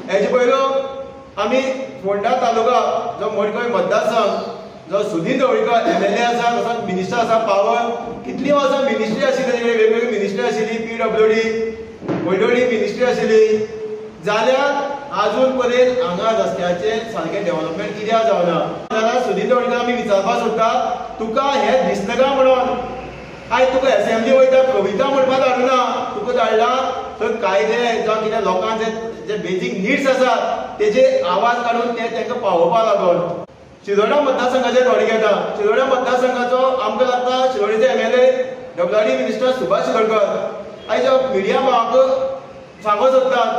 हेजे पयलो आमी फोंडा तालुका जो मडकय मतदारसंघ जो सुदिन ढवळीकर MLA आसा, तसोच मिनिस्टर आसा पावर, कितलीं वर्सां मिनिस्ट्री आशिल्ली तेजे कडेन, वेगवेगळी मिनिस्ट्री आशिल्ली, PWD मंडळी मिनिस्ट्री आशिल्ली, जाल्यार आजून पर्यंत हांगा रस्त्याचें सारकें डेव्हलपमेंट कित्याक जावना? जाल्यार सुदिन ढवळीकर आमी विचारपाक सोदता, तुका हें दिसना काय म्हणून आयज तुका एसेंब्ली वयता कविता म्हणपाक धाडुना, तुका धाडला थंय कायदे जावं कितें लोकांचे जे बेजीक निड्स आसा तेजे आवाज काडून ते तांकां पावोवपाक लागून. शिरोडा मतदारसंघाचे थोडे घेता, शिरोडा मतदारसंघाचो आमकां लागता शिरोडेचे MLA WD minister Subhash Shirodkar. आयज मिडिया भावाक सांगूंक सोदतात,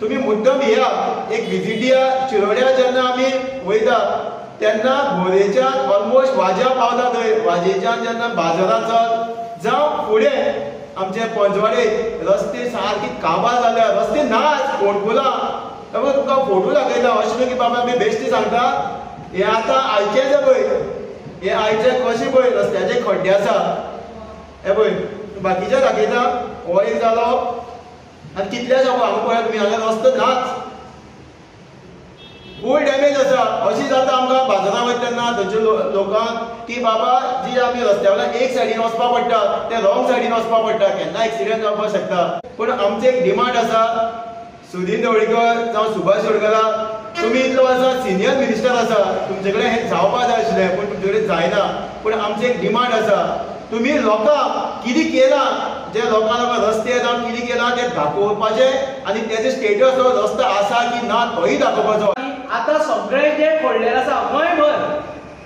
तुमी मुद्दम येया, एक विजीट दिया. शिरोड्या जेन्ना आमी वयता तेन्ना भोरेच्यान ऑलमोस्ट वाज्या पावता, थंय वाजेच्यान जेन्ना बाजारांत चल जावं फुडें आमचे पंचवाडे रस्ते सारकी काबार जाल्या, रस्ते नाच फोंडकुलां. तुका फोटो दाखयता, अशें न्हू की बाबा आमी बेश्टी सांगता. हे आतां आयचें जें पळय, हे आयचे कशें पळय रस्त्याचे खड्डे आसा हे पळय, बाकीचे दाखयता. हो एक जालो आनी कितले आसा हांगा पळय तुमी, हांगा रस्तो नाच, फूल डॅमेज आसा. अशी जाता आमकां बाजारां वयता तेन्ना थंयच्या लोकांक की बाबा जी आमी रस्त्या वयल्यान एक सायडीन वचपाक पडटा, ते रॉंग सायडीन वचपाक पडटा, केन्ना एक्सिडंट जावपाक शकता. पूण आमचें एक डिमांड आसा, सुदिन ढवळीकर जावं सुभाष शिरोडकरा, तुमी इतलो वर्सां सिनियर मिनिस्टर आसा, तुमचे कडेन हें जावपाक जाय आशिल्लें पूण तुमचे कडेन जायना. पूण आमचें एक डिमांड आसा, तुमी लोकांक कितें केलां, जे लोकांक रस्ते जावं कितें केलां तें दाखोवपाचें आनी तेजे स्टेटस रस्तो आसा की ना तोय दाखोवपाचो. आतां सगळे जे पडलेले आसा गोंयभर,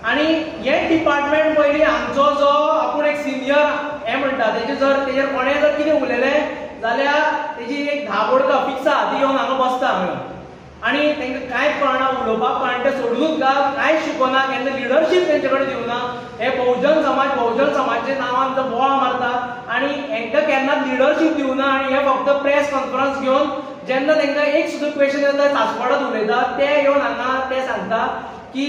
आनी हें डिपार्टमेंट पयलीं आमचो जो आपूण एक सिनियर हें म्हणटा तेजे जर तेजेर कोणें जर कितें उलयलें जाल्यार तेजी एक 10 बोडकां फिक्स आहा, ती येवन हांगा बसता हांगा, आनी तांकां कांयच कळना, उलोवपाक कळना, तें सोडूनच घाल, कांयच शिकना, केन्ना लिडरशीप तेंचे कडेन दिवना. हे बहुजन समाज, बहुजन समाजच्या नांवान जो बोवाळ मारता आनी हेंकां केन्नाच लिडरशीप दिवना. आनी हे फक्त प्रेस कॉन्फरन्स घेवन जेन्ना तांकां एक सुद्दां क्वेश्चन येता सासपडत उलयता, ते येवन हांगा ते सांगता की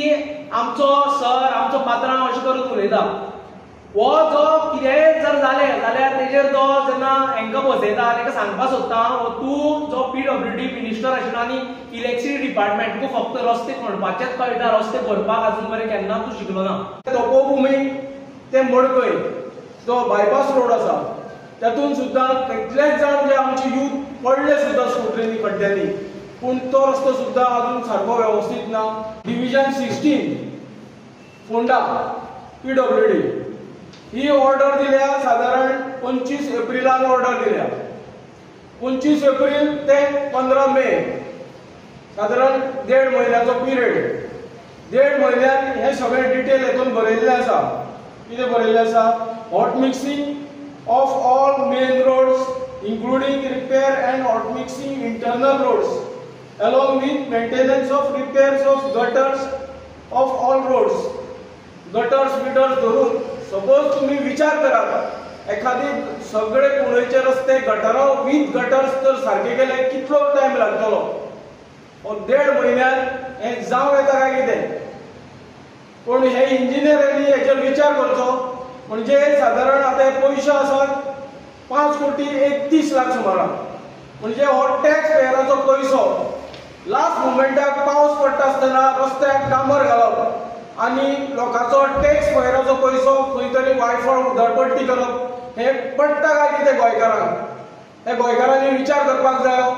आमचो सर, आमचो पात्रांव अशें करून उलयता. हो जो कितेंय जर जालें जाल्यार तेजेर तो जेन्ना हेंकां बसयता ताका सांगपाक सोदता, तूं जो PWD minister आशिल्लो आनी इलेक्ट्रिसिटी डिपार्टमेंट, तुका फक्त रस्ते खणपाचेच कळटा, रस्ते भरपाक आजून मेरेन केन्ना तूं शिकलो ना. तपोभुमी ते मडकय जो बायपास रोड आसा तातूंत सुद्दां कितलेच जाण जे आमचे यूथ पडले सुद्दां स्कुटरींनी खड्ड्यांनी, पूण तो रस्तो सुद्दां अजून सारको वेवस्थीत ना. डिविजन 16 फोंडा PWD ही ऑर्डर दिल्या सादारण 25 एप्रिलान ऑर्डर दिल्या, 25 एप्रिल ते 15 मे सादारण 1.5 म्हयन्याचो पिरियड. 1.5 म्हयन्यान हे सगळे डिटेल हेतून बरयल्लें आसा. कितें बरयल्लें आसा? Hot mixing of all main roads including repair and hot mixing internal roads along with maintenance of repairs of gutters of all roads. Gutters biters धरून सपोज तुम्ही विचार करात, एखादी सगळे कुंडयचे रस्ते गटरां विथ गटर्स तर सारके केले कितलो टायम लागतलो? 1.5 म्हयन्यान हें जावं येता काय कितें? पूण हे इंजिनियरांनी हेचेर विचार करचो. म्हणजे सादारण आतां हे पयशे आसात 5 कोटी 31 लाख सुमाराक, म्हणजे हो टॅक्स पेयराचो पयसो लास्ट मुमेंटाक पावस पडटा आसतना रस्त्याक डांबर घालप आनी लोकांचो टॅक्स पेयराचो पयसो खंय तरी वायफळ उधळपट्टी करप हें पडटा काय कितें गोंयकारांक? हे गोंयकारांनी विचार करपाक जायो.